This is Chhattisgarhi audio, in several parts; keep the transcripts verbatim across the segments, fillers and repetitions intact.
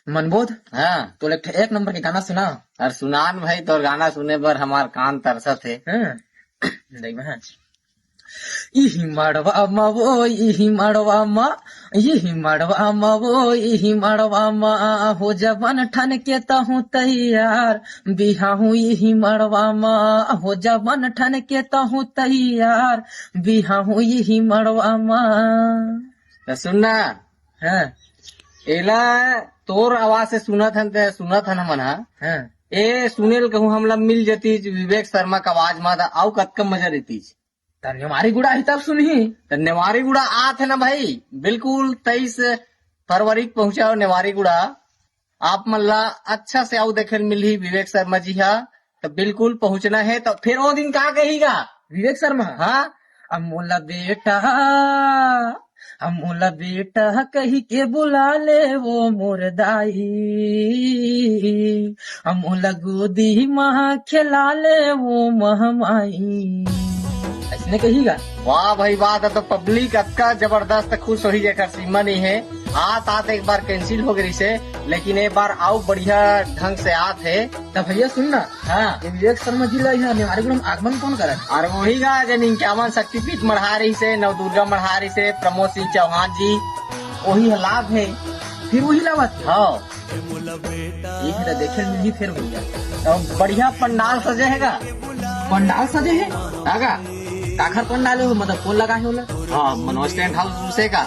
मनबोध, हाँ। तो एक ठे एक नंबर के गाना सुना। अरे सुनान भाई, तोर गाना सुने बर हमार कान तरसत हे। हाँ। देख बे, हाँ। इही मड़वा म वो, इही मड़वा म, इही मड़वा म वो, इही मड़वा म, हो जवन ठन के तहूँ तैयार, बिहाहूँ इही मड़वा म, हो जवन ठन के तहूँ तैयार, बिहाहूँ इही मड़वा म। त सुन ना। हाँ। एला तोर आवाज से सुनत हन, ते सुनत हन हमन हा। हाँ। ए सुनेल कहूँ हमला मिल जतीस विवेक शर्मा के आवाज मा, त अउ कतका मजा रहितिस। त नेवारी गुड़ा ही तब सुनही। त नेवारी गुड़ा आत हे ना भाई, बिल्कुल तेईस फरवरी के पहुंचा हो नेवारी गुड़ा। आप मन ला अच्छा से अउ देखे ल मिलही विवेक शर्मा जी हा, त बिल्कुल पहुंचना हे। त फिर ओ दिन का कही गा विवेक शर्मा? हाँ। अमोला बेटा, अमोला बेटा कही के बुला ले वो मोर दाई, अमोला गोदी मा खेला ले वो महमाई। अइसने कही गा। वाह भाई वाह, त तो पब्लिक अतका जबरदस्त खुश होही जेकर सीमा नहीं है। आत आत एक बार कैंसिल हो गई से, लेकिन एक बार अउ बढ़िया ढंग से आत हे। त भैया सुन ना, हाँ। ये विवेक शर्मा जी ला यहाँ नेवारी गुड़ा म आगमन कौन करत? अरे वही गा, जन इनके आमन शक्तिपीठ मढ़ा रही से, नवदुर्गा मढ़ा रही से, प्रमोद सिंह चौहान जी, वही ह लात हे। फिर वही लावत हे? हाँ। ये तो देखे मिली फिर भैया। तो बढ़िया पंडाल सजे हे गा। पंडाल सजे हे? हाँ गा। काखर पंडाल हे वो, मतलब कौन लगा हे ओला? हाँ, मनोज टेंट हाउस से का,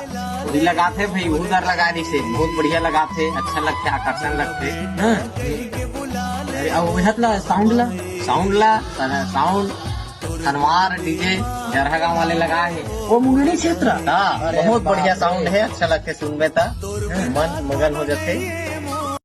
वही लगात हे भाई, उधर लगा रही से, बहुत बढ़िया लगात हे, अच्छा लगथे, आकर्षण लगथे। हाँ। अरे, अब वही ला, साउंड ला? साउंड ला, साउंड, धनवार डीजे, जरहा गांव वाले लगा हे। वो मुंगेरी क्षेत्र? हाँ, अरे बहुत बढ़िया बाप रे। साउंड हे, अच्छा लगथे सुनबे त, हाँ। मन मगन हो जाथे।